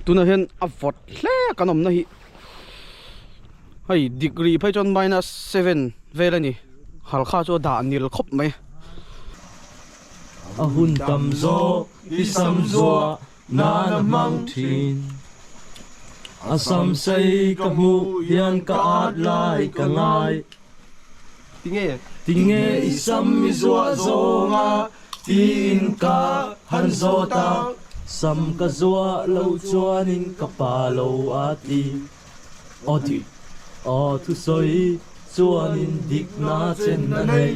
Tunah hian a vawt hle a kan awmna hi hei degree phei chuan minus seven vel a ni halkha chu a dah nil khawp mai. A hun tam zawk i sam zuah nan a hmang thin. A sam sei ka hmuh hian ka at lai ka ngai. Tinge? Tinge i sam i zuah zawnga tiin ka han zawt a, sam ka zuah lo chuanin ka pa lo a ti. Aw ti, aw thusawi chuanin dikna chen a nei.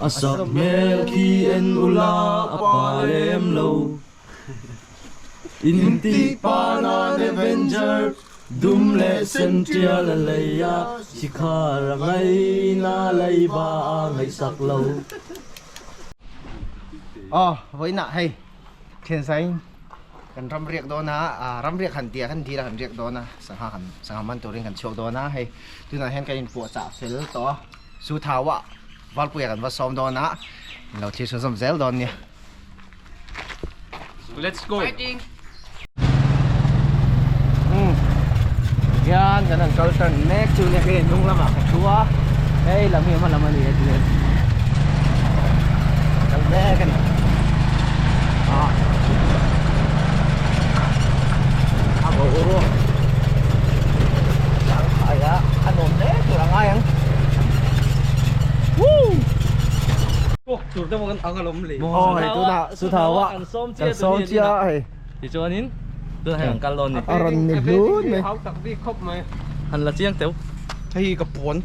A sak hmel khi en ula a pa lem lo. Intih pa nan Avenger dum leh sen tial a lei a, Shikhar a ngaina leiba a ngaihsak lo. Aw, vawiinah hei thiansain kan ram riak dawn a, ram riak han tia khan dil a kan riak dawn a, sangha kan sangha man turin kan chhuak dawn a, hei tunah hian kan inpuahchah fel tawh a, su thau ah Valpuia kan va sawm dawn a, in lo thlir chhunzawm zel dawn nia. Let's go. Fighting. Hian kan han kal tan mek chu nia hei hnung lamah ka thu a hei lam hi hma lam a ni a ti kal mek a ni ah a boruak zangkhai a a nuam hle tur a ngai ang woo Tur te pawh kan ang alawm le. Aw hei tunah su thau a kan sawm chiah kan sawm chiah a hei. Tichuanin tunah hei an kal dawn ni. A rawn ni hlun mai. Hau tak bik khawp mai. Han la chiang teuh. Hei ka puan.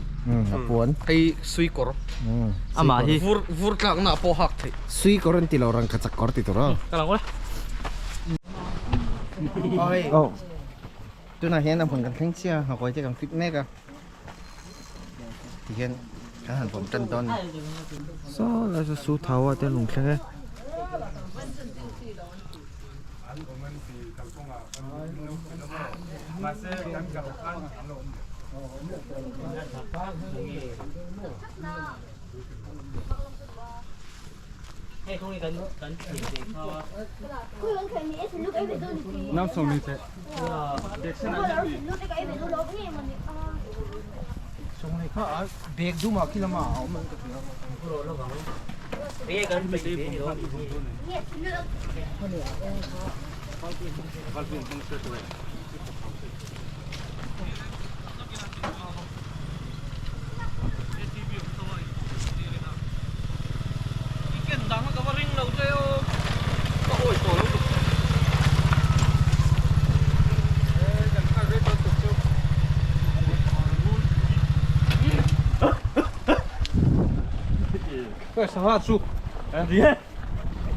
A puan. Hei sui kawr. Amah hi. Vur vur tlakna pawh hak theih. Sui kawr an ti lo rangka chak kawr ti tur aw. Ka lang ula. Aw hei. Tunah hian a hmun kan thleng chiah a, ngakawi te kan fit mek a. Tihian kan han vawm tan dawn a ni. Saw lai saw su thau a te an rawn thleng e.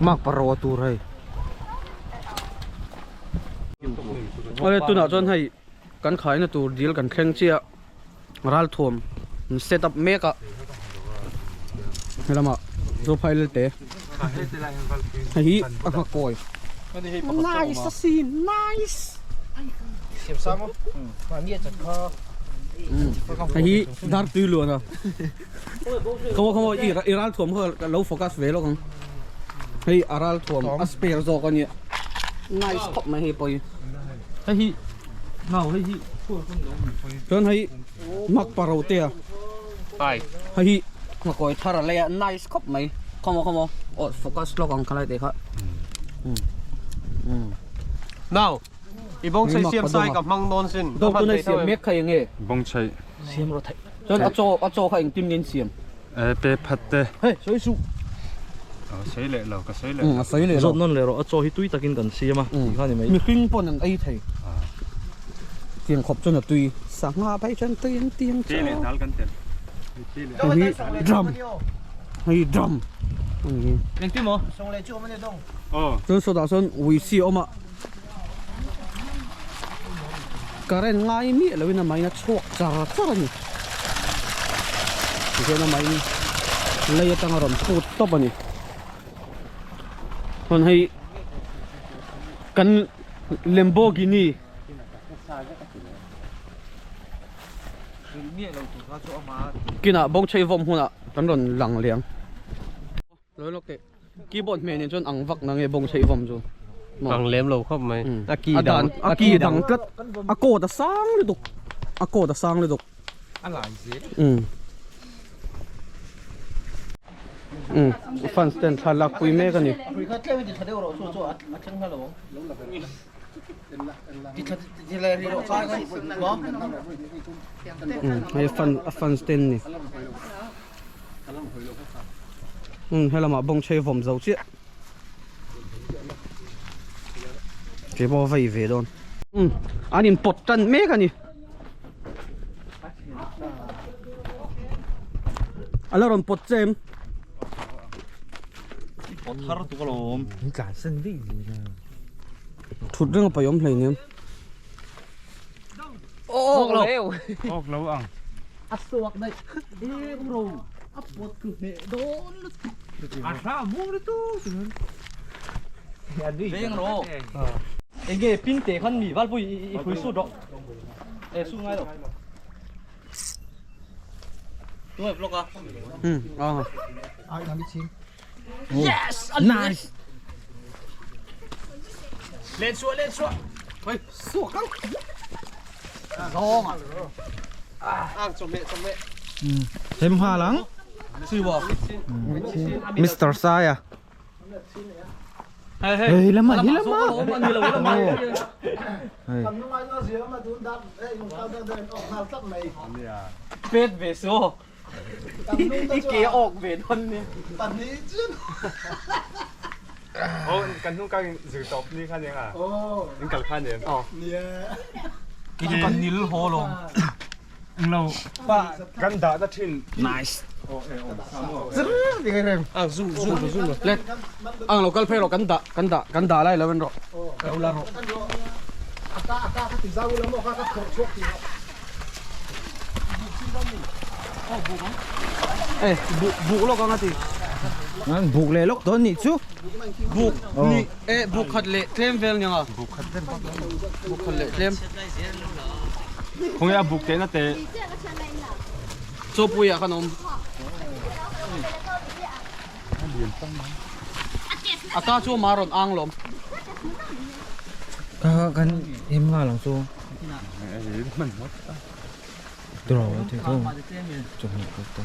Mak paro tur hei. Awle tunah chuan hei kan khaina tur dil kan thleng chiah ralthuam an set up mek a helamah zophai lelte hei hi a nghakawi nice asin nice hei hi dar tui luan a khaw khaw i ralthuam kha ka lo focus ve lawk ang hei a ralthuam a spare zawk a nia nice khawp mai hei pawh hi. Hei hi nau hei hi chuan hei mak paro te a ai hei hi ngakawi thar a lei a nice khawp mai khawmaw khawmaw aw focus lawk ang khalai te kha nau i bawng chei siam sai ka hmang dawn sin dawk tuna siam mek kha enge bawng chei siam ro thai chuan a chaw a chaw kha engtin nge in siam e pe phat te hei sawi suh sawi leh lo ka sawi leh a sawi leh lo zawt nawn leh rawh a chaw hi tui takin kan siam a tih kha ni mai mihring pawn an ei thei tiang khawp chuan a tui sangha phei chuan tui an ti ang te leh dal kan tel hei hi drum hei drum engtin maw aw chuan sawtah sawn ui si a awm a current ngai miah loin a main a chhuak char char a ni tichuan a main lei atanga rawn phut tawp a ni chuan hei kan Lamborghini kinah bawngchei vawm hunah kan rawn lang leh ang. Lo lawk teh. Keyboard hmeh nen chuan ang vak na nge bawng chheih vawm chu. Ang lem lo khawp mai. A ki dang a ki dang tlat a coat a sang lutuk a coat a sang lutuk a lai zel. Um um fans ten thla lak pui mek a ni. Um hei fan a fans ten ni um helamah bawng chei vawm zo chiah. Ke pawh vei ve dawn. Um an in pawt tan mek a ni. A la rawn pawt che em? Pawt har tuk alawm. Min tlan san daih zel a. Thut reng a paih awm hleinem. Awk lo. Awk lo ang. A suak daih. Em ro. A pawt tlu hneh dawn lutuk. A hra mu lutuk chuan. Veng ro. Enge pin te khan mi valpui i hui sut rawh. E su ngai lo. Tunge vlog a. Um. Ai làm chin. Yes! Nice! Lên xuống, lên xuống. Ôi, suak ang. Zawng a. Ang chawhmeh chawhmeh. Hem nghal ang. Siwa. Mr. Saya. Hei hei. Hei lama hi lama. Hei. Pet ve so. I ke awk ve dawn ni. Oh kan hnung kang zir tawp ni khan eng a. In kal khan em. Kei chu kan nil haw lawm. Englo pa kan dah na thin. Nice. Ang zu zu zu let. Ang lo kal phei rawh kan dah kan dah kan dah lai lo en rawh. Lo la rawh. Ê buk buk lawk ang a ti. An buk leh lawk dawn nih chu. Buk ni e buk khat leh tlem vel nia. Buk khat tlem buk khat leh tlem. Khawnge a buk tehna teh. Chaw puiah khan a awm. A ka chu ama rawn ang lawm. Ka kan hem nghal ang chu. Draw te chu chawhmeh pawh te.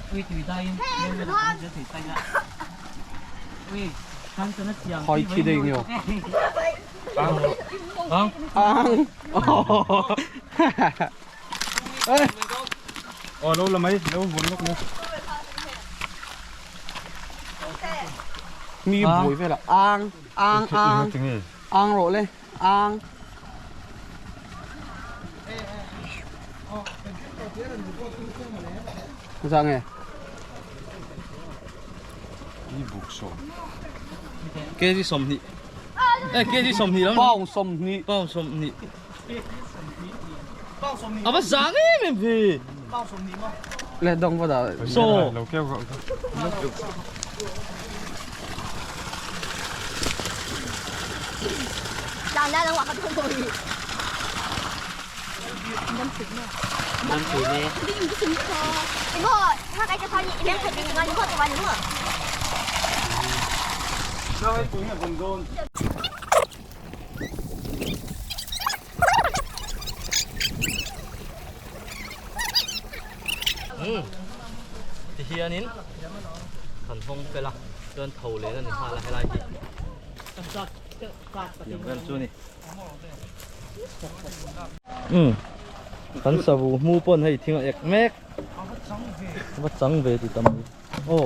Khai thi daih nge aw. Ang. Ang. Aw lo la mai lo vun lawk mai. Mi buai vel a ang ang ang ang rawh le ang. Zah nge? Kg 20. Eh kg 20 lam. Pound 20. Pound 20. A va zang em em ve. Le dawng va dah. So. Ti hianin kan hawng fel a chuan tho leh a ni nghal a helai hi tiang vel chu a ni umm kan savu hmu pawn hei thing a ek mek va chang ve ti ta mai aw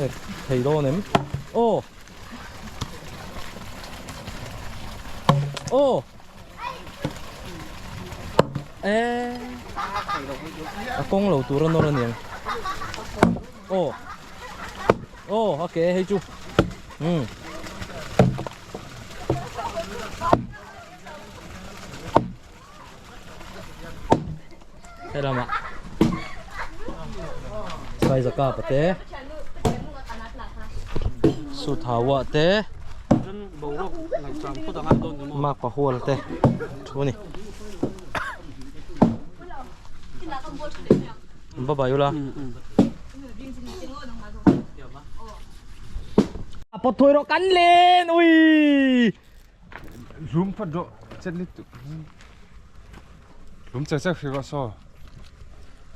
ek thei dawn em aw. Aw e a kawng lo tur a nawr a niang aw aw a ke hei chu umm helamah size kap te suit hawa te mak pa hual te thu a ni bye bye ula. Pawt thawi rawh kan len ui. Lum phat rawh chet lutuk. Lum chak chak hrih rawh saw.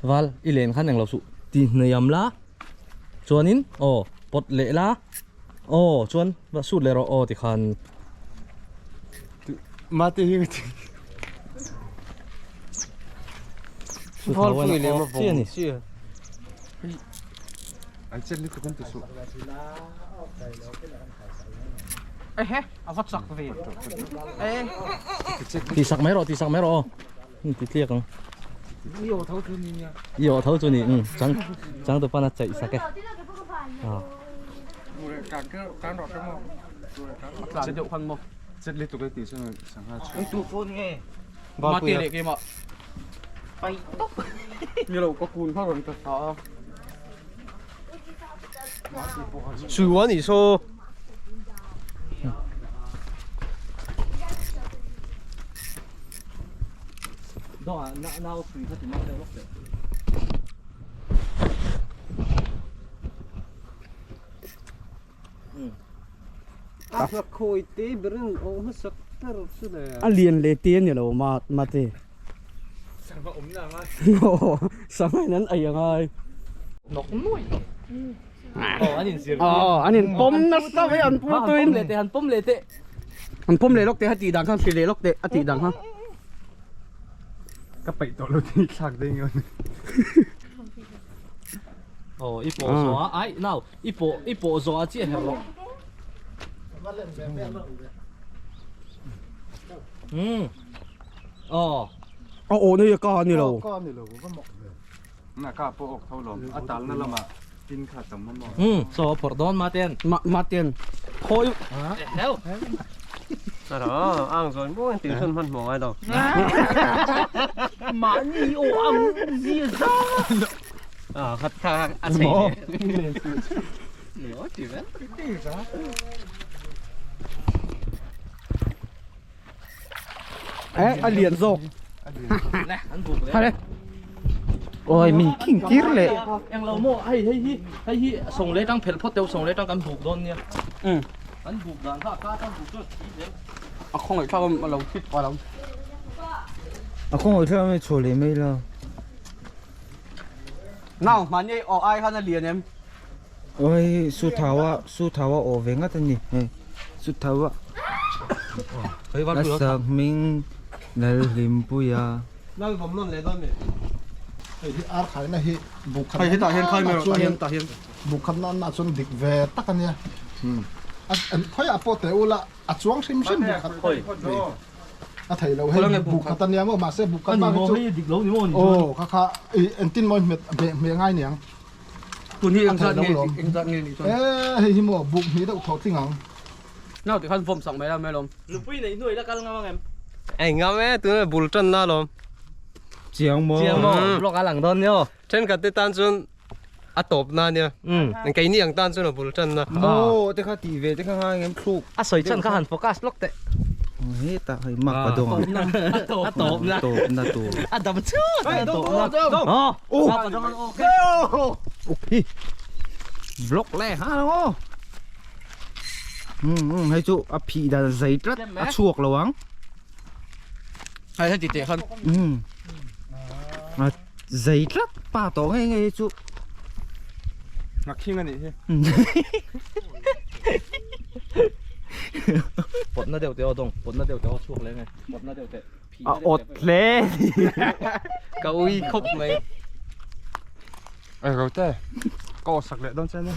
Val i len khan englo suh ti hniam la chuanin aw pawt leh la aw chuan va sut leh rawh aw tikhan. Mate hi ka ti. Val pui leh ma chi ani. An chet lutuk an ti suh. Ehe a va chak ve. Ti sak mai rawh ti sak mai rawh aw. Ti tliak ang. I aw tho chu ni nia. I aw tho chu ni um chang chang tu pan a chaih sak e. Ah. Tlan deuh khan maw. Chet lutuk e tih chuan sangha chu. Tu phone nge? Mate leh keimah. Pai tawp. Ni lo ka kun kha rawn ka tha a. Sui wan i saw. A lian leh te a ni lo ma mate. Sangha awm na anga. Sangha in an ei angai. Nawk nuai tawh. Aw an inzir. Aw an in pawm nasa mai an pur tuin. Han pawm leh teh han pawm leh teh. An pawm leh lawk teh a tih dan khan hrilh leh lawk teh a tih dan kha. Ka peih tawh lo tih thlak daih nge. Aw i pawh zawh a ai nau i pawh i pawh zawh a chiah herh rawh. Um aw. A aw na hi a ka a ni lo. Na ka pawh awk tho lawm a talna lamah tin kha tam a maw. Um chaw a phawrh dawn Matean. Ma Matean khawi. Eheu. Aro ang zawi mawi tih chhun hman hmuh ngai lo. Mahni aw ang zia za. Ah khat kha a chei le. Eh a lian zawk. Hare. Oi min king tir le. Eng lo maw hei hei hi hei hi sawng leh tang phelh phawt teuh sawng leh tang kan buk dawn nia. Um. Kan buk dan kha a ka tang buk chuan thi zel. A khawngaih thlak a lo thit pah lo. A khawngaih thlak a chhuah leh mai la. Nau mahni aw ai khan a lian em. Oi su thau a su thau a aw ve ngat a ni hei su thau a a sak hming Lalhlimpuia. Lal vawm nawn leh dawn mi. Hei hi ar khaina hi buk khat Hei hetah hian khai mai rawh tah hian tah hian. Buk khat na na chuan dik ve tak a nia. A khawiah pawh teh ula a chuang hrim hrim buk khat. A thei lo hei buk khat a nia maw mahse buk khat bak hi chu. Ani maw hei dik lo ni maw ni chuan. Aw kha kha i entin maw hmet hmeh ngai niang. Tun hi engzat nge engzat nge ni chuan. E hei hi maw buk hnih deuh thaw tling ang. Nau ti khan vawm sak mai la mai lawm. Nupui neih hnuai la kal ngam ang em? Ei ngam e tuna bul tan na lawm. Chiang maw. Chiang maw vlog a lang dawn nia aw. Thenkhat te tan chuan a tawp na nia. Keini ang tan chuan a bul tan na. Maw te kha tih ve te kha ngai ngem thluk. A sawi chhan kha han focus lawk teh. Hetah hei mak pa dawng ang. A tawp na. A tawp na. Tawp na tur. A dam chu a tawp na. Aw. Mak pa dawng ang okay. Okay. Vlog leh ha lo aw. Um hei chu a phih dan zai tlat a chhuak lo ang. Hei heti teh khan. Um. A zai tlat pa tawh ngei ngei hi chu. Nghakhing a nih hi. Pawtna deuh teh aw dawng, pawtna deuh teh aw chhuak leh nge, pawtna deuh teh. A awt hle. Ka ui khawp mai. Ei rote, ka awt sak leh dawn che ania.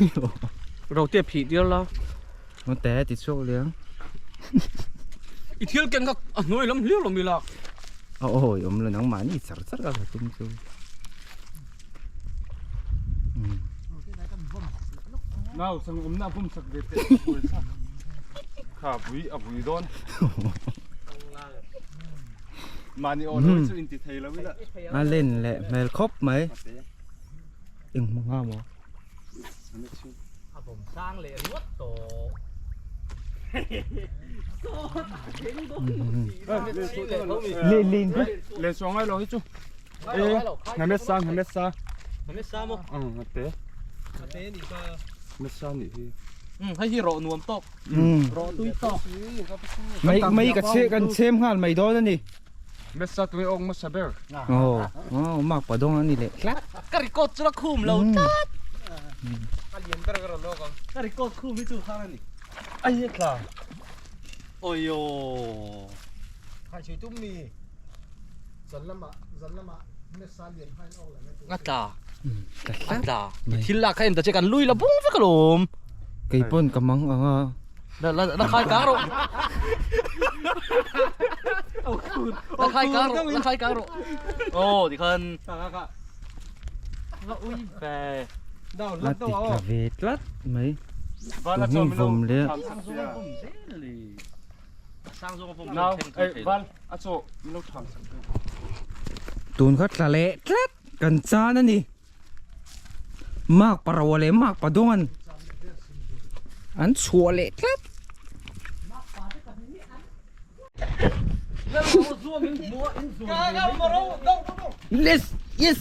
Rote phih tir la. Rote ti chhuak liang. I thil ken kha a hnuai lam hliau lo mi lak. A awi awm lo nangmah ni char char ka tum chu. Nau sang awm na vum sak ve teh buai sak. Kha bui a bui dawn. Mahni aw lo hi chu inti thei lo ila. A len leh hmel khawp mai. Eng hmu nga maw? A bawm sang leh ringawt tawh. Le chuang ngai lo hi chu. E, nga met sa, nga met sa. Nga met sa maw? Nga te. Nga te ni kha. Met sa nih hi. Hei hi rawh nuam tawk. Rawh tui tawk. Mai mai ka chhe kan chhem nghal mai dawn ani. Mesa tui awk hmasa ber. Aw aw mak pa dawng ani leh tlat. Ka record chu la khum lo tlat. A lian ber ka rawn lawk ang. Ka record khum hi chu khang ani. Ai tla. Oyo. Khai chhui tum mi. Zan lamah zan lamah mesa lian hmain awk leh mai tur. A tla. A tla. I thil lak kha em ta che kan lui la bung vek alawm. Kei pawn ka mang ang a. La la la khai kang rawh. La khai kang rawh la khai kang rawh. Aw tikhan. La ui ve. A ti tla ve tlat mai. Tun vawm leh. Tun kha tla leh tlat kan chan a ni. Mak pa ro leh mak pa dawng an an chhuah leh tlat. Yes yes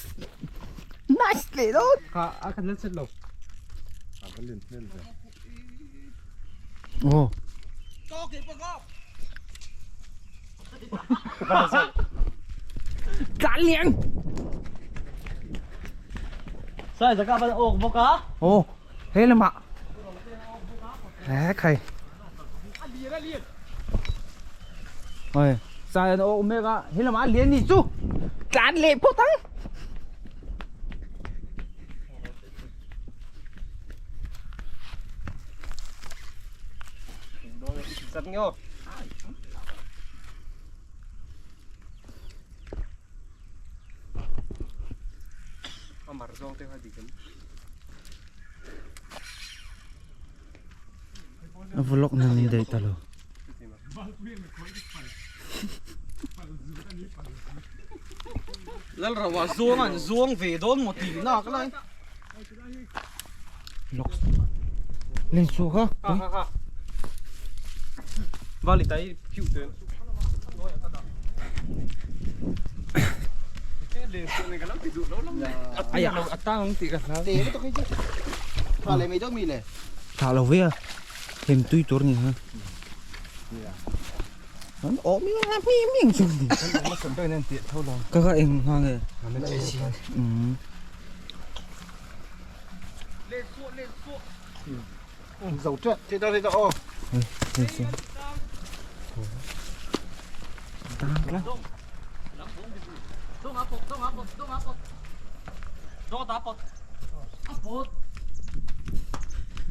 nice leh dawn. Kha a kan la chet lo. Aw. Tlan liang. Sai zaka ban awk bawk a. Aw he lamah he khai. Oi sai an awk mek a he lamah a lian ni chu tlan leh phawt ang. A vlog na ni daih ta lo. Lal rauh zuang an zuang ve dawn maw tih nak lai. Lok. Lên xuống kha. Vali tai phiu ten. Ai à. Thả lấy mấy đôi mì này. Thả lẩu với à. Thêm tui tur ni ha. An awm mi mi mi ang chu ni. Ka ka eng nga nge. Um. Dầu trượt. Thế đó thế đó. Ô. Lên xuống. Tang la. Dong a pawt dong a pawt dong a pawt. Dong a ta pawt. A pawt.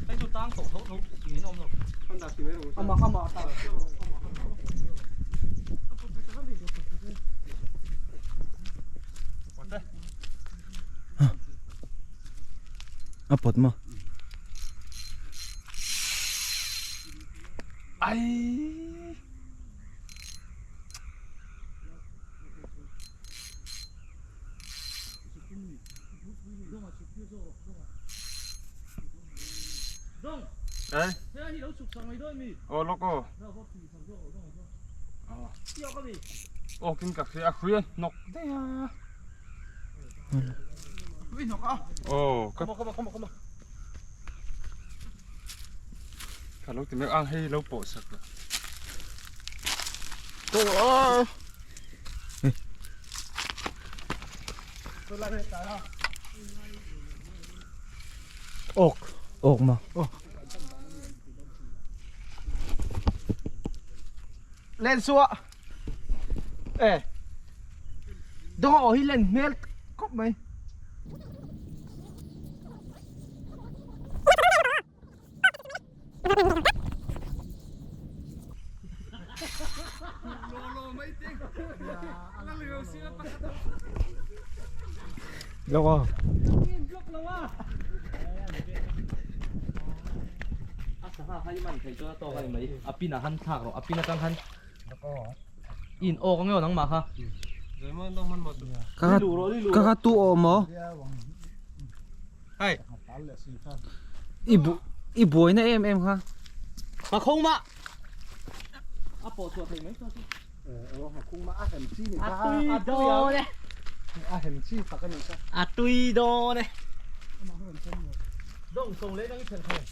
Hei chu tang tawh tho tho niin a awm lo. Ama ama ta. A pawt maw? Aw lawk aw. Aw kin ka hria a hria hnawk daih a. Aw ka Ka lo ti mek ang hei lo pawh sak la. Awk awk maw. Lên xuống. Ê. Đó hi lên mel cốc mày. Lawk aw. A sangha khai man thei chuan a tawk a ni mai. A pin ah han thlak rawh a pin atang khan in awk ang emaw nangmah kha. Ka ka ka tu awm maw? Hai. I bu i buaina em em kha. Ka khawng mah. A pawh chhuah thei mai chuan chu. A tui dawn e. A hem chi tak a ni kha. A tui dawn e. Dawng sawng leh dang i phelh thei.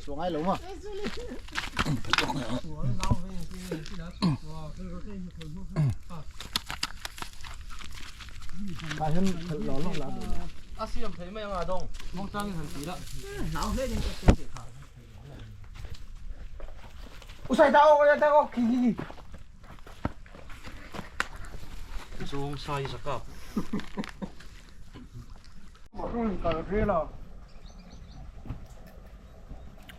Suangai lo ma. A siam thei mai anga dawng mawng changin han ti la. Usai ta ok ta ok khi khi. Zawng sai zakap.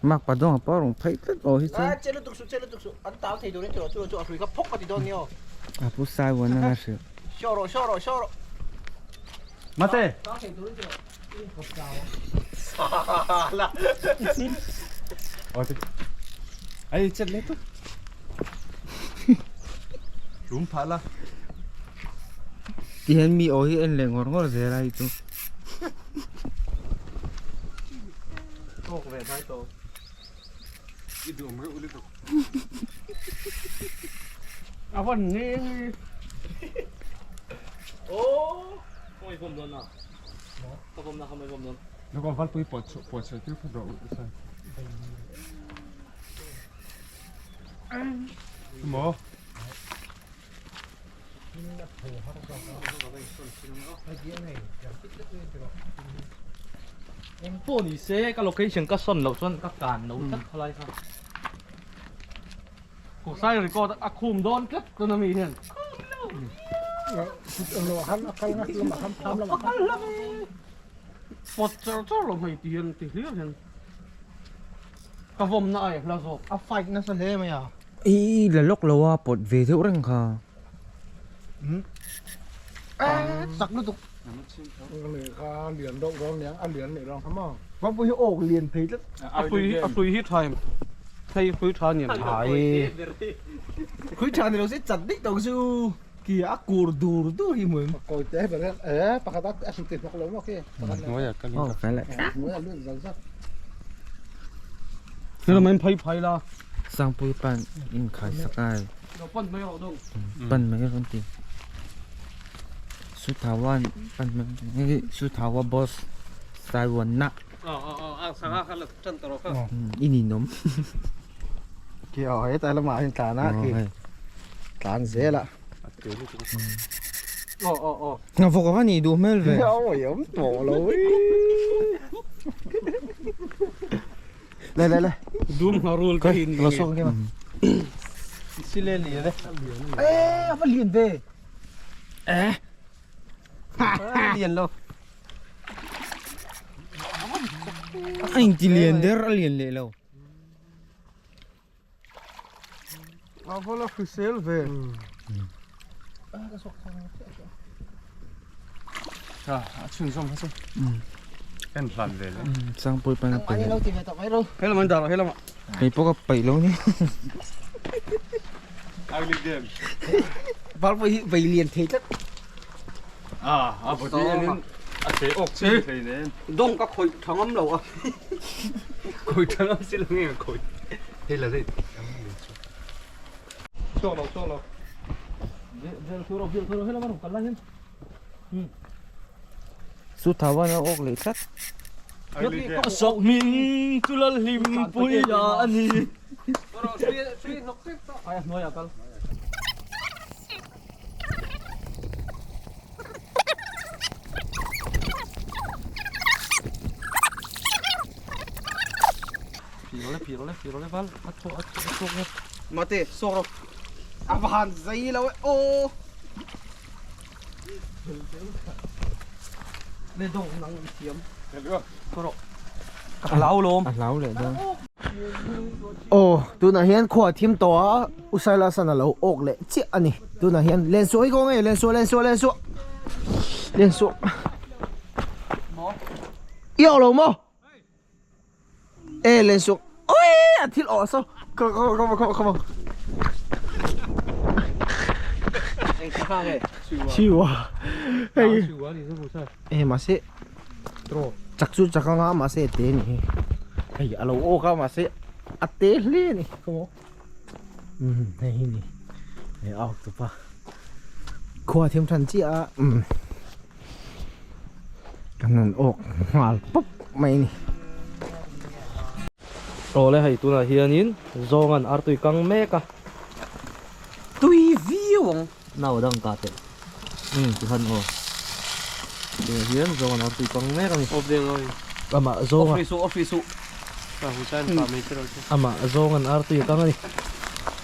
Mak pa dawng a pawh rung phei tlat aw hi chu. A che lutuk su che lutuk su an tau thei turin chu chu chu a hrui kha phawk ka ti dawn ni aw. A pu sai vuan a nga hrilh. Show rawh show rawh show rawh. Mate. Tau thei turin chu Sala. Ai chet le tu. Rum pha la. Ti hian mi aw hi en leh ngawr ngawr zel a hi chu. Tawk ve hnai tawh. I duh awm reuh lutuk. A van ngeng i. Oh, kawng i bawm dawn na. Ka bawm na kha mai bawm dawn. Loko valpui pawt pawt sawi tir phawt rawh u sai. Maw? Engpawh ni se ka location ka sawn loh chuan ka kan lo tlat khalai kha. Kusai record a khum dawn tlat tuna mi hian. Pawt char char lo hmei ti hian ti hlir hian ka vawm na ai hla zawk. A fight nasa hle mai a. I la lawk lo a pawt ve deuh reng kha. Chak lutuk. Kha lian deuh dawn nia a lian nih dawn kha maw. Vapui hi awk lian phei tlat. A hrui a hrui hi tha em? Hei hrui tha ni em? Hai. Hrui tha ni lo se chat dik tawk chu ki a kur dur dur hi hmuh em. Kawi te ber hian e pakhat a a hruti hnawk lo maw khi. Hnuai a kalin Oh fel e. Hnuai a lut zal zat. Hela mai phei phei la. Sangpui pan in khai sak ai. Lo pan mai rawh dawng. Pan mai rawn ti. Su Thawan pan mai hei Su Thawa boss Saiwan na. Aw aw aw a sangha kha la tan ta rawh kha. I ninawm. Khi aw hetah lamah hian tlan a khi tlan zel a. Aw aw aw. Ngavawk a va nih duh hmel ve. Awi awm tawh lo i. Le le le. Dum ngarul ka hi ni. Lo sawk nge ma. Sile lian e. Eh a va lian ve. Eh. Lian lo. A inti lian der a lian leh lo. A va la hrisel ve. A chhunzawm kha chu. En hlan ve le. Sangpui pan a peih. Helam an dar ah helam ah. Kei pawh ka peih lo ni. Ugly game. Valpui hi vei lian thei tlat. A a body enin a che awk chi thei nen. Dawng ka khawih tha ngam lo a. Khawih tha ngam si lo nge ka khawih. Hei la zet. Chhuak lo chhuak lo. Vel thu rawh vel thu rawh helam a rawn kal lai hian. Su Thawan a awk leh tlat. Sok hming chu lal hlim pui a a ni. Ai a hnuai ah kal. Mate sawk rawh. A va han zai lo e aw. Le dawng nang i thiam. Ka hlau lawm. A hlau leh dawn. Aw tunah hian khua thim tawh a Usaila san a lo awk leh chiah a ni. Tunah hian lensuah hi kawng nge lensuah lensuah lensuah lensuah i awk lo maw? E lensuah oi a thil awh saw come on come on come on come on Chiwa hei e mahse chak chu chak anga mahse te ni hei a lo awk a mahse a te hle a ni come on. Um hei hi ni hei a awk tupa khua thiam than chiah a um kan han awk nghal pawp mai a ni. Awle hei tunah hianin zawng an artui kang mek a. Tui viau ang. Nau dang ka teh. Um tihan aw. Tunah hian zawng an artui kang mek a ni. Off deng awi. Amah zawng a. Off rih suh off rih suh. Ka hu chan pa mai che ro chu. Amah zawng an artui kang a ni.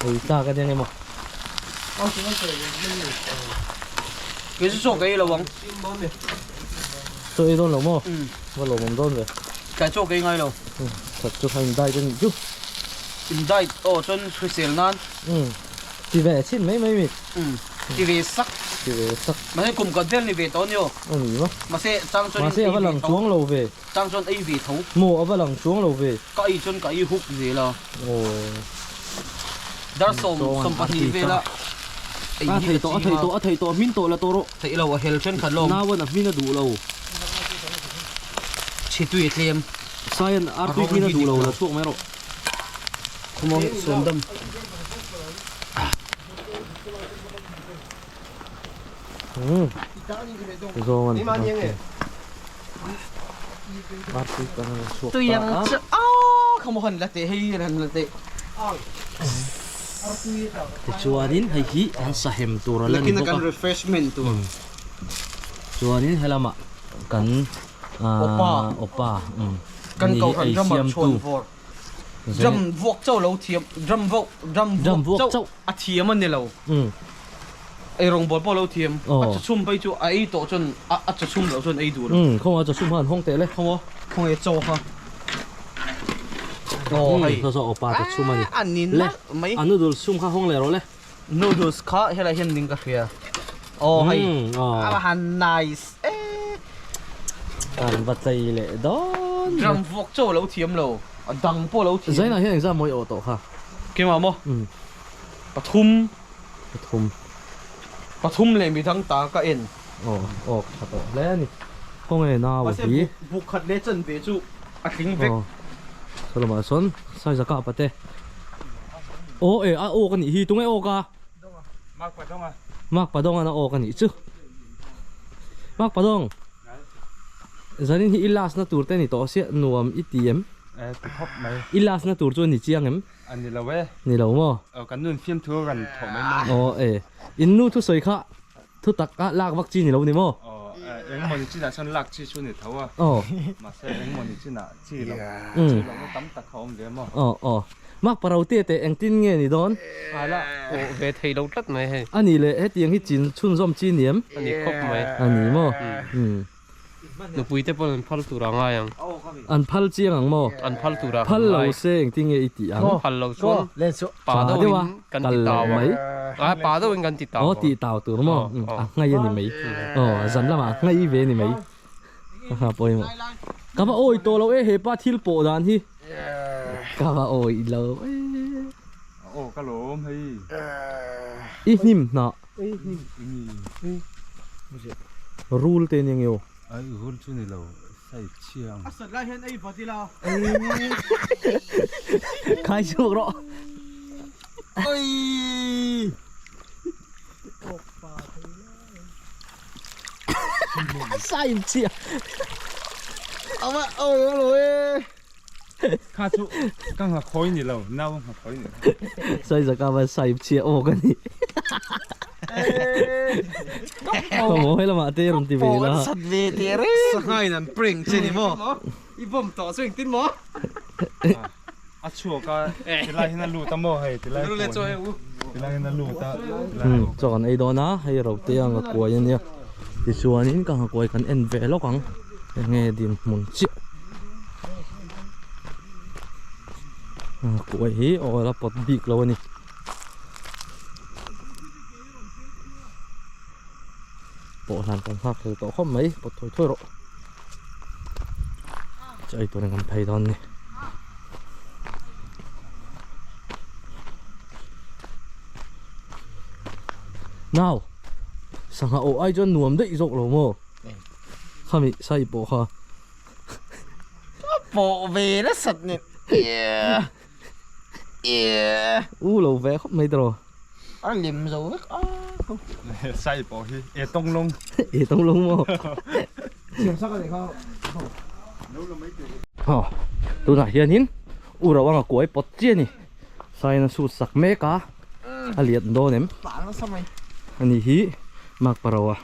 Ei tlak a nia nge maw. Kei chu chaw ka ei lo ang. Chaw ei dawn lo maw? Va lawmawm dawn ve. Tlai chaw ka ei ngai lo. That chu kha in diet a nih chu. In diet aw chuan hrisel nan. Ti ve chin mai mai mi. Ti ve sak. Ti ve sak. Mahse kum khat vel ni ve tawh a ni aw. A ni maw? Mahse chang chuan Mahse a va lang chuang lo ve. Chang chuan ei ve tho. Maw a va lang chuang lo ve. Ka ei chuan ka ei huk zel a. Aw. Dar 22 vela ei A hi thei ka tawh a ching thei a. tawh a thei tawh hmin tawh la tawh rawh. Theih lo a hel thenkhat lawm. Nauan a hmin a duh lo. Chhe tui a tlem. Saian artui hmin a duh lo la chhuak mai rawh. Khawmaw hi suam dam. Umm zawng an artui kan han chhuak ta a. Aaa khawmaw han la teh hei han la teh. Tichuanin hei hi an sahem tur a la ni bawk a. Nakin kan refreshment tur. Chuanin helamah kan Opa Opa kan kohhran ramah chhuan vawr. Drum vuak chauh lo thiam drum vauh drum vuak chauh a thiam a ni lo. Ei rawngbawl pawh lo thiam. A chawchhum phei chu a ei tawh chuan a chawchhum loh chuan ei duh lo. Khawngaw chawchhum khan hawng teh le. Khawngaw khawngaw chaw kha. Aw hei. Saw saw opa chawchhum a ni. A ni nalh mai. A noodles chhum kha hawng leh rawh le. Noodles kha helai hian ning ka hria. Aw hei. A va han nice e. Kan va tlei leh dawn. Drum vuak chaw lo thiam lo. A dang pawh lo thiam. Zainah hian engzah mawi awh tawh kha? Keimah maw? Pathum. Pathum. Pathum leh midang ta ka en. Aw aw ka tha tawh hle a ni. Khawnge nau hi. Mahse buk khat leh chan ve chu a tling vek. Aw. Saw lamah sawn size a kah pate. Aw e a awk a nih hi tunge awk a? Mark Padong a. Mark Padong an a awk a nih chu. Mark Padong. Zanin hi i last na tur te ni tawh sia nuam i ti em? E ti khawp mai. I last na tur chu a ni chiang em? A ni lo e. Ni lo maw? Aw kan nun fiamthu a rawn thawh mai maw? Aw e. In nu thusawi kha thu tak a lak vak chi ni lo ni maw? Aw engemaw ni chinah chuan lak chi chu ni tho a. Aw. Mahse engemaw ni chinah chi loh chi lohna tam tak kha a awm ve maw? Aw aw. Mak parau te teh engtin nge ni dawn? A la awh ve thei lo tlat mai hei. A ni leh hetiang hi chin chhunzawm chi ni em? A ni khawp mai. A ni maw? Umm. Nupui te pawn an phal tur a ngai ang. An phal chiang ang maw? An phal tur a Phal lo se engtin nge i tih ang? Phal lo chuan pa deuhin kan ti tau ang. A pa deuhin kan ti tau ang. Aw ti tau tur maw? A nghai a ni mai. Aw zan lamah a nghai ve a ni mai. Ha pawimawh. Ka va awi tawh lo e hepa thil pawh dan hi. Ka va awi lo e. Aw ka lawm hei. I hnim hnah. Rul te nia nge aw. Ai rul chu ni lo sai chhia ang. A sat lai hian ei vat ila. Khai chhuak rawh. Oi. Sai chhia. Awa oi oi. Kha chu ka ngha khawi ni lo, nau ngha khawi ni. Sai zaka va sai chhia aw ka ni. Ka mo he lamah te rawn ti ve la. Sat ve te re. Sanghain an prank che ni maw? I bawm tawh chu engtin maw? A chhuak a, tilai hian a lut a maw hei tilai puan hi. Tilai hian a lut a. Chaw kan ei dawn a, hei rote a nghakuai a nia. Tichuanin ka nghakuai kan en ve lawk ang. Enge dinhmun chiah. Nghakuai hi aw la pawt bik lo a ni. Pawh hlan kan nghak hlel tawh khawp mai, pawt thawi thawi rawh. Chaw ei turin kan phei dawn a ni. Nau, sangha awh ai chuan nuam daih zawk lo maw? Khami sai pawh kha. Pawh ve nasat ni. U lo ve khop mai tro. A lim zo vek a. Sai pawh hi e tawng lawng. E tawng lawng maw? Siam sak a ni kha. Ho. Tunah hianin u ro anga kuai pawt chi a ni. Sain a sut sak mek a. A lian dawn em? Tlan nasa mai. Ani hi mak paro a.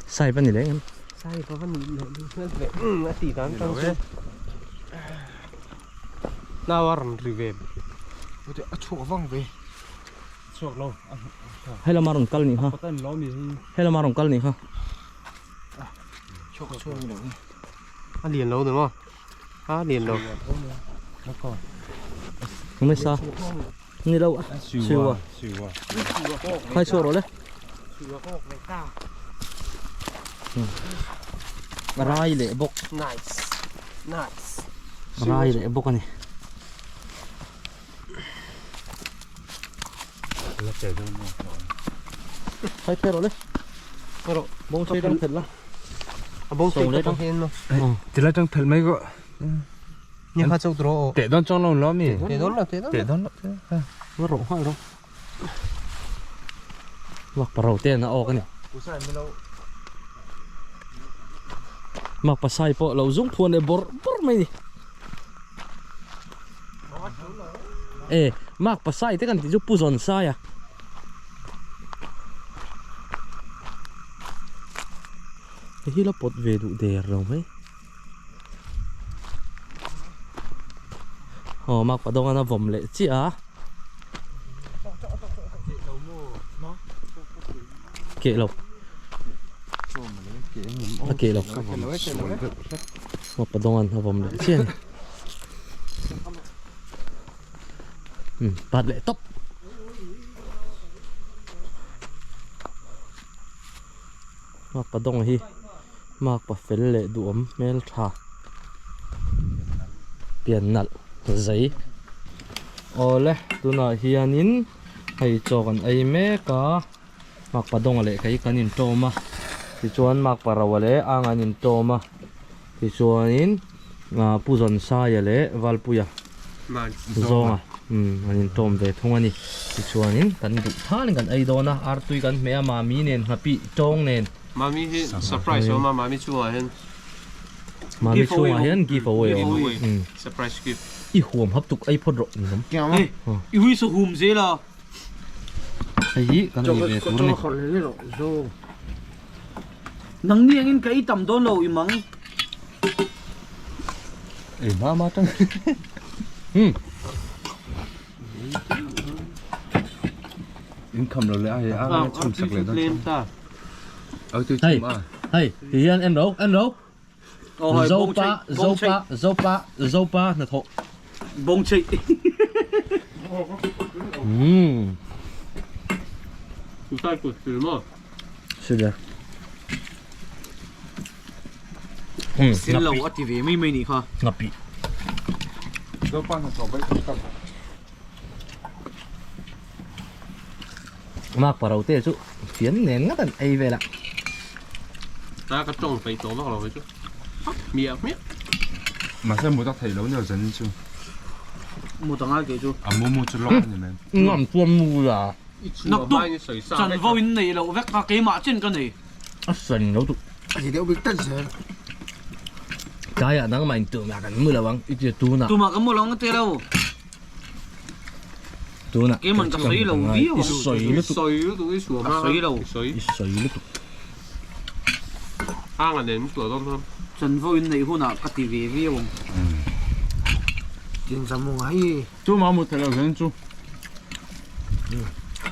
Sai va ni leh em? Sai va ni leh lu hmel ve. A ti dan tang chu. Nau a rawn ri ve. A chhuak vang ve. Chhuak lo. Hei lama rawn kal ni kha. Hei lama rawn kal ni kha. Chhuak chhuak ni lo. A lian lo ni maw? A lian lo. Mai sa. Ni lo. Siwa. Siwa. Khai chhuak rawh le. Rai leh bawk. Nice. Nice. Rai leh bawk a ni. Khai phei rawh le. Rawh. Bawng chei tang phelh la. A bawng chei tang hian maw? Tilai tang phelh mai ko. Ni kha chau draw aw. Teh dawn chuang lo lo mi. Teh dawn lo, teh dawn. Teh dawn lo. Rawh nghal rawh. Mak paro te na awk a ni. Mak pasai pawh lo zung phuan leh bawrh bawrh mai ni. E mak pasai te kan tih chu pu zawn sai a. Hei hi la pawt ve duh der lo mai. Aw mak padawng an a vawm leh chiah a. Keh lo. A keh lo. Mak padawng an a vawm leh chiah a ni. Pat leh tawp. Mak padawng hi mak pa fel leh duhawm hmel tha pian nalh zai. Awle tunah hianin hei chaw kan ei mek a mak padawng leh kei kan intawm a tichuan mak parawa leh ang an intawm a tichuanin pu Zawnsaia leh Valpuia zawnga an intawm ve thung a ni tichuanin kan duh thalin kan ei dawn a artui kan hmeh a mami nen nghapih tawng nen. Mami hi surprise awm a mami chungah hian Mami chungah hian give away awm a surprise gift. I huam hap tuk ei phawt rawh ni awm. I hui saw hum zel a. Hei hi kan ei ve tur a ni. Nang ni angin ka ei tam dawn lo i mang. Ei ma ma tang. In kham lo le a hei a chhum sak le dawn chuan. Hei, hei, ti hian en ro, en ro. Zopa, zopa, zopa, zopa hnathawh. Bawng chei. Umm. Suicide kut fil maw? Sida. Sil lo a ti ve mai mai nih kha. Ngapi. Zopa hnathawh bai tak. Mak paro te chu fian nen ngat an ei vel a. Ta ka tawng peih tawh vak lo ve chu. Miah miah. Mahse mu tak thei lo ni zanin chu. Mu ta ngai ke chu. A mu mu chu lawk a ni mai. Ngam chuan mu la. Nak tu chanvo in nei lo vek kha keimah chin ka nei. A sen lo tu. A ti deuh bik tlat zel. Tlaiah nangmah in tumah kan mu lo ang i ti tunah. Tumah kan mu lo ang a ti lo. Tunah Keimah ka sawi lo viau I sawi lutuk. Sawi lutuk i suam a. Sawi lo. I sawi lutuk. Hang a nen tuah dawn kha. Chanvo in neih hunah ka ti ve viau ang. Tin zamu ngai. Chu ma mu thei lo zen chu.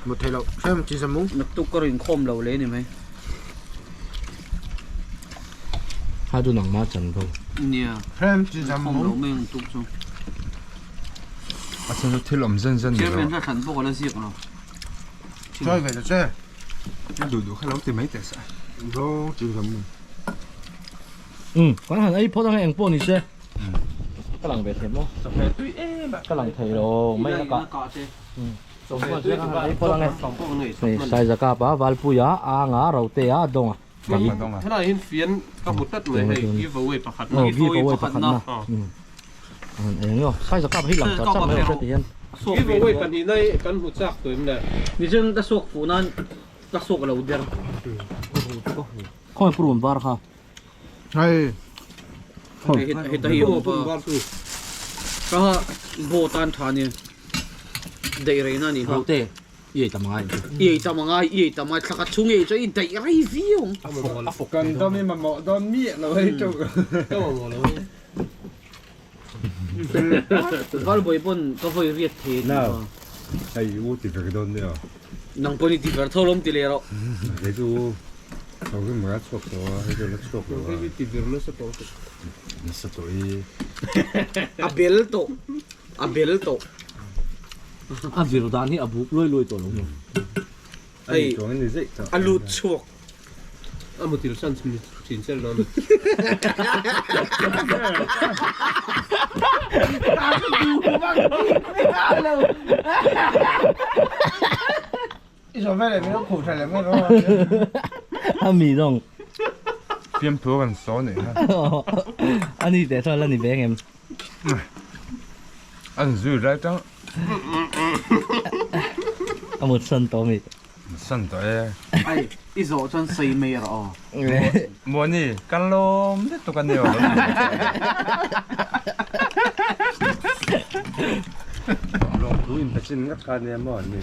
Mu thei lo. Hrem tin zamu. Naktuk ka rin khawm lo le ni mai. Ha chu nangmah chanvo. Nia. Hrem tin zamu. Khawm lo mai ang tuk chu. A chhan chu thil awm zen zen ni lo. Chairman hla thlan bawk a la ziak lo. Chawi ve ta che. A duh duh kha lo ti mai teh sa. Zawng tin zamu. Um, kan han ei phawt ang eng pawh ni se. Ka lang ve thei maw? Ka lang thei lo mai a kah. Ei phawt ang e. Hei Saizaka pa Valpuia, Anga, Rotea, Donga. Helai hin fian ka hmu tlat mai hei give away pakhat na. Give away pakhat na. Eng nge sai zakap hi lang char char mai hre ti hian. Give away pahnih na hi kan hmu chak tawh em le. Ni chuan ka suak fuh nan ka suak lo der. Khawnge purun var kha. Hei. Heta hi awm pa. Ka bo tan tha ni. Daih rei na ni ha. Rote i ei tam ngai. I ei tam ngai, i ei tam ngai thlakhat chhung i ei chuan i daih rei viau ang. A fawk. Kan dam i mamawh dawn miah lo hei chu. Ka mamawh lo hei. Valbawi pawn ka vawi riat thei a ti pa. Hei u ti vek dawn nia. Nang pawn i ti ver tho lawm ti leh rawh. Kei chu tho hi mara chhuak tawh a, hei chu la chhuak lo a. Hei ti vir nasa tawh teh. Nasa tawh i. A bel tawh. A bel tawh. A vir dan hi a buk luai luai tawh lo maw. Hei a lut chhuak. A mutil san chin chel dawn. I zawh veleh min lo khuh tha leh mai rawh. A mi zawng. Fiamthu kan saw nih kha. A ni teh chuan la ni ve ngem. An zui lai tang. A mut san tawh mi. San tawh e. Ai, i zawh chuan sawi mai rawh aw. Muani, kan lawm lutuk a ni aw. Lawmthu inpe chin ngat kha nia maw an ni.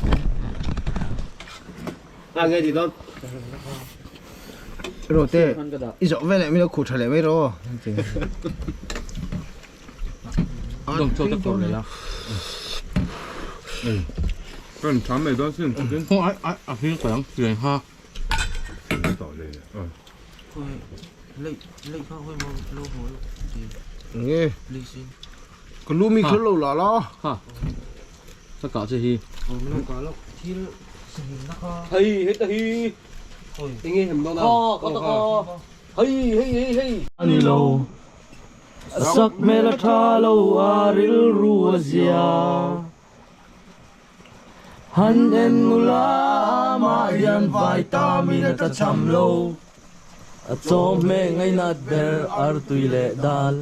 A nge ti dawn. Rote, i zawh veleh min lo khuh tha leh mai rawh aw. Dawng chaw te kawr leh a. Kan tha mai dawn sin tin. Khaw ai a hring kaih ang chian kha. Tawh le. Lei lei kha hoi mo lo ho ti. Nge. Please in. Ka lu mi kher lo la la. Ha. Ka kah che hi. Lo ka lo thil sahim na kha. Hei heta hi. Enge hem dawn a. Kha ka ta ka. Hei hei hei hei. Ani lo. A sak hmel a tha lo a rilru a zia. Han en nula amah hian vitamin a tla cham lo. A chaw hmeh ngainat ber artui leh dal.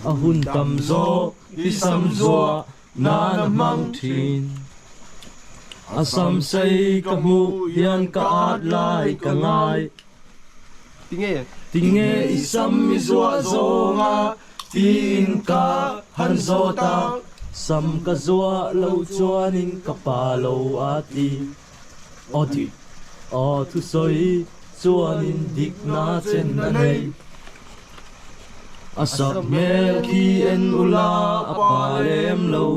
A hun tam zawk i sam zuah nan a hmang thin. A sam sei ka hmuh hian ka at lai ka ngai. Tinge? Tinge i sam i zuah zawnga tiin ka han zawt a. Sam ka zuah lo chuanin ka pa lo a ti. Aw ti. Aw thusawi chuanin dikna chen a nei. A sak hmel khi en ula a pa lem lo.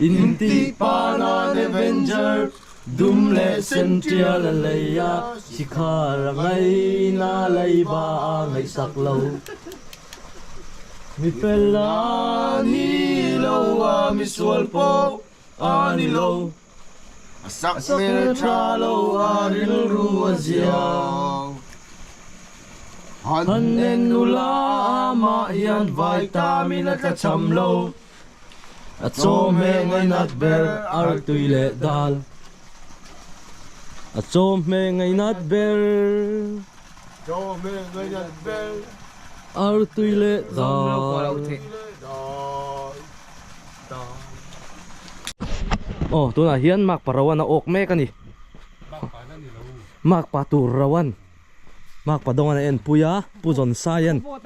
Intih pa nan Avenger dum leh sen tial a lei a, sikhar a ngaina leiba a ngaihsak lo. Mi fel a ni lo a, mi sual pawh a ni lo. A sak hmel tha lo a, rilru a zia. Han en nula amah hian vitamin a tla cham lo. A chawhmeh ngainat ber artui leh dal. A chawhmeh ngainat ber. Chawhmeh ngainat ber. Artui leh dal. Aw tunah hian makpa roan a awk mek a ni. Makpa tur roan. Makpa dawngan a enpui a, Pu Zawn Saian. Vawt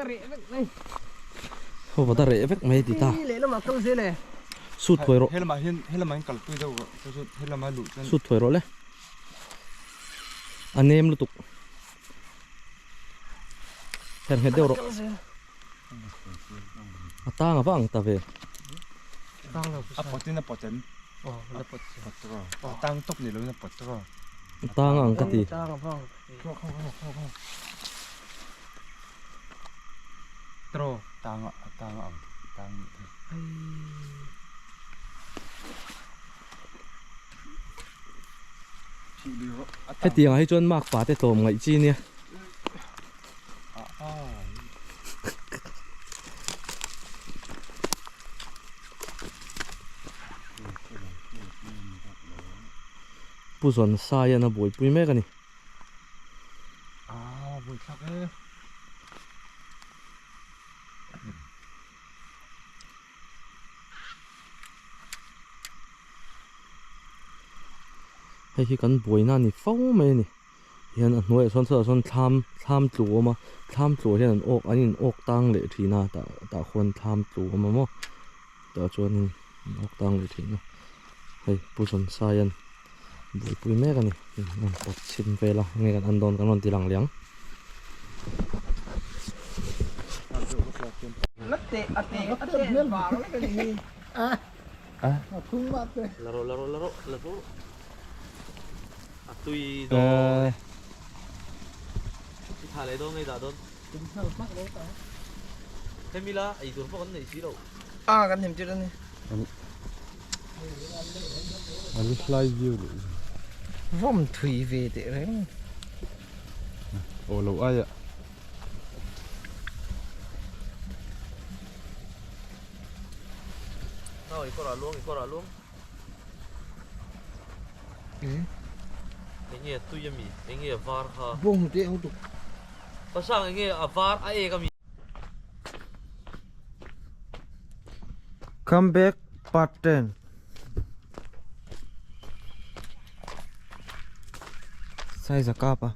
a reh vek mai ti ta. Sut thuai rawh. Sut thuai rawh le. A nem lutuk. Her nghet deuh rawh. A tang a va ang ta ve. A pawt in a pawt em? A pawt tawh. A tang tawp ni lo in a pawt tawh. A tang ang ka ti. Tro tang a tang ang tang ni thei. Hetiang ah hi chuan makpa te tlawm ngaih chi nia. Pu Zawn Saian a buaipui mek a ni. Hei hi kan buaina a ni fo mai a ni. Hian a hnuaiah sawn sawtah sawn thlam thlam tlu a awm a thlam tluah hian an awk an in awk tang leh thin a tah tah khuan thlam tlu a awm a maw tah chuanin an awk tang leh thin a hei pu Zawnsaia'n buaipui mek a ni an pawt chhin vel a enge kan en dawn kan rawn ti lang leh ang. La rawh la rawh la rawh la rawh. A tui dawn. I tha leh dawn nge i dah dawn? Hemi la ei tur pawh kan nei si lo. A kan hnem tir a ni. An hlai viau leh. Vawm thui ve teh reng. Aw lo aia. Nau i kawrah luang i kawrah luang. Enge tui ami? Enge a var kha? Bawng te ang tuk. Pasang enge a var a ek ami? Come back part 10. Size a kap a.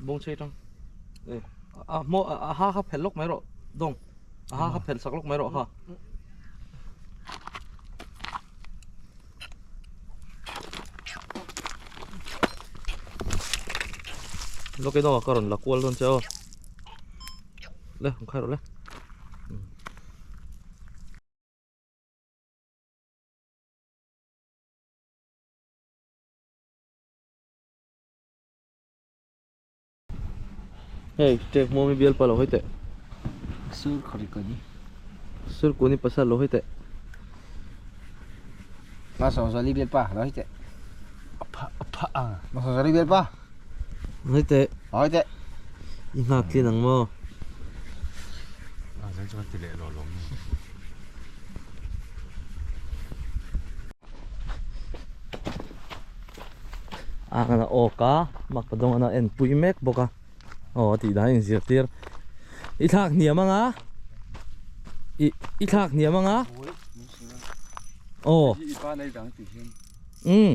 Bawng chei tang a hmaw a ha kha phelh lawk mai rawh dawng a ha kha phelh sak lawk mai rawh ha. Lawk i dawng a ka rawn la kual dawn che aw le ang khai rawh le. Hei tek hmuam i bialpa lo hawi teh. Sur khawri kawni. Sur kawni pasal lo hawi teh. Ma sawzali bialpa lo hawi teh. Apha apha ang. Ma sawzali bialpa. Hawi teh. Hawi teh. I nghak tlin ang maw? A zan chuan ti leh lo lawm. A kana awk a mak ka dawng ana en pui mek bawk a aw a tih dan a inzir tir i thlak hniam anga i i thlak hniam anga aw umm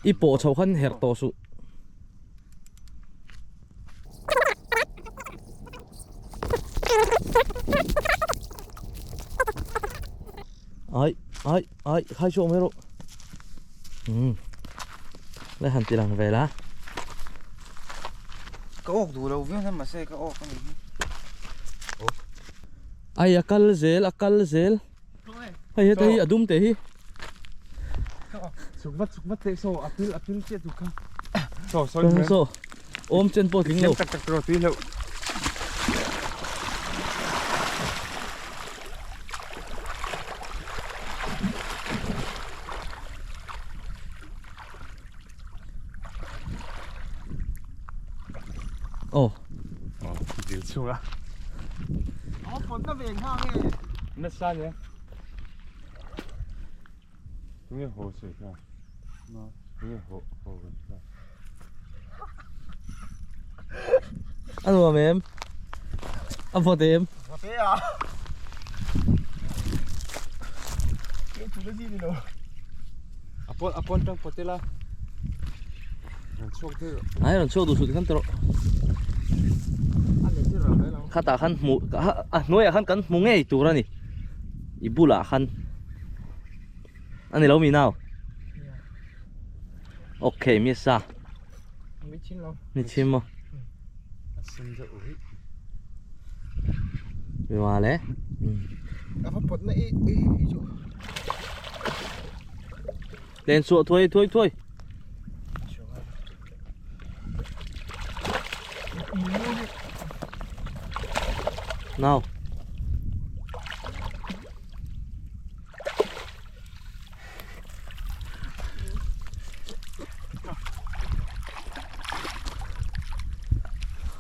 i pawh chho khan herh tawh suh. Ai ai ai khai chhuak mai rawh umm le han ti lang ve la ka awk duh lo viau na mahse ka awk a ni hi ai a kal zel a kal zel hei heta hi a dum teh hi Chuk vat chuk vat teh saw a pil a pil chiah tur kha saw saw saw awm chen pawh tling lo tak tak tur tui hleuh Aw. Aw, dil chhung a. Aw, pawt na ve nghal nge. Nasa nia. Tunge haw sawi kha? Tunge haw haw kan kha? A nuam em? A vawt em? Vawt e a. Ke chu ka zin lo. A pawn a pawn tang pawt ila. Rawn chhuak deuh. Ai rawn chhuak duh suh tikhan ta rawh. A let Khatah khan hmu a hnuaiah khan kan hmu ngei tur a ni. I bulah khan a ni lo mi nau. Okay mi sa. Mi chin lo. Mi chin maw. Mi wa le. A va pot na i i chu. Len chhuah thuai thuai thuai. Nào.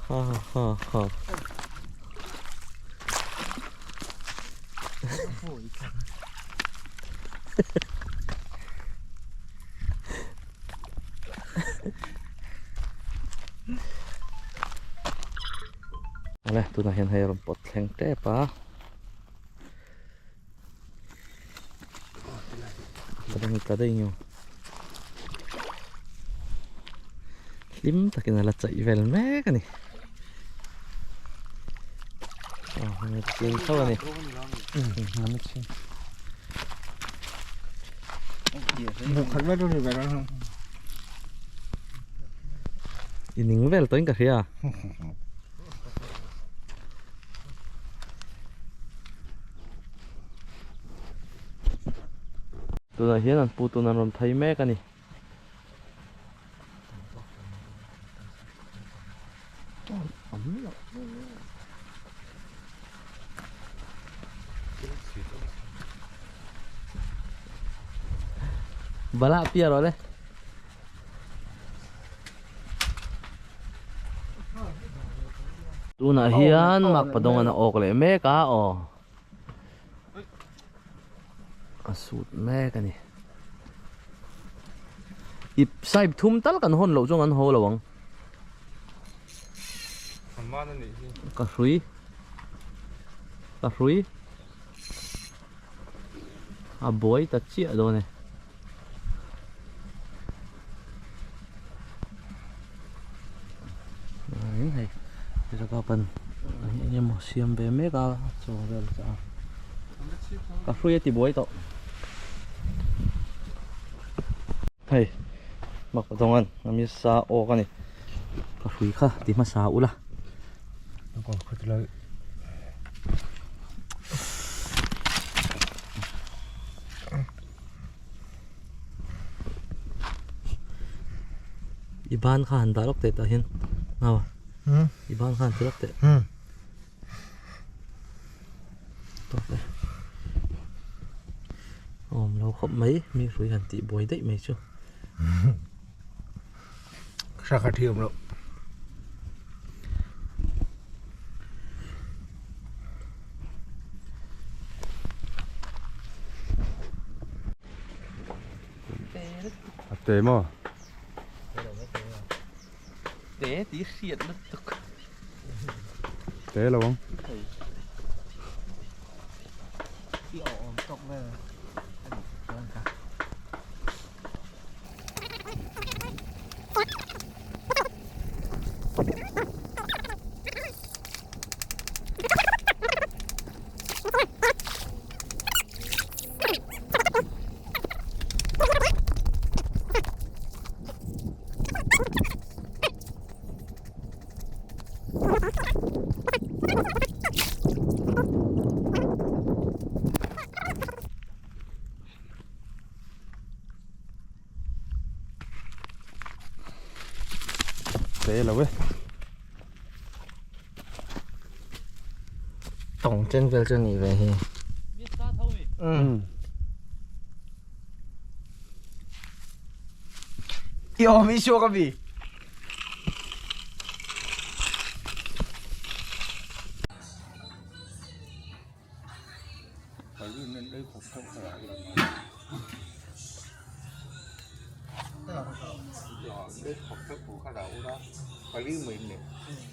Ha ha ha. Ale tunah hian hei a rawn pawt thleng tep a ka dang ta daih nge hlim takin a la chaih vel mek a ni chiang tho a ni i ning vel tawhin ka hria tunah hian an pu tun an rawn phei mek a ni. Bala pia rawh le. Tunah hian mak padawng an a awk leh mek a aw. A sut mek a ni. Ip saip thum tal kan hawn loh chuan kan haw lo ang. Ka hrui. Ka hrui. A buai ta chiah dawn e. Hei zaka pan eng emaw siam ve mek a chaw vel chu a ka hrui a ti buai tawh hei mak dawng an a mi sa awk a ni ka hrui kha ti hmasa ula. I ban kha han dah lawk teh tah hian ngau a i ban kha han ti lawk teh tawp e awm lo khawp mai mi hrui han tih buai daih mai chu hra kha thi awm loh. A te maw? Te ti hriat lutuk. Te lo ang. I awm tawk vel a nih chuan ka. Te lo e. Tawng chen vel chu ni ve hi. I awm i chhuak a mi.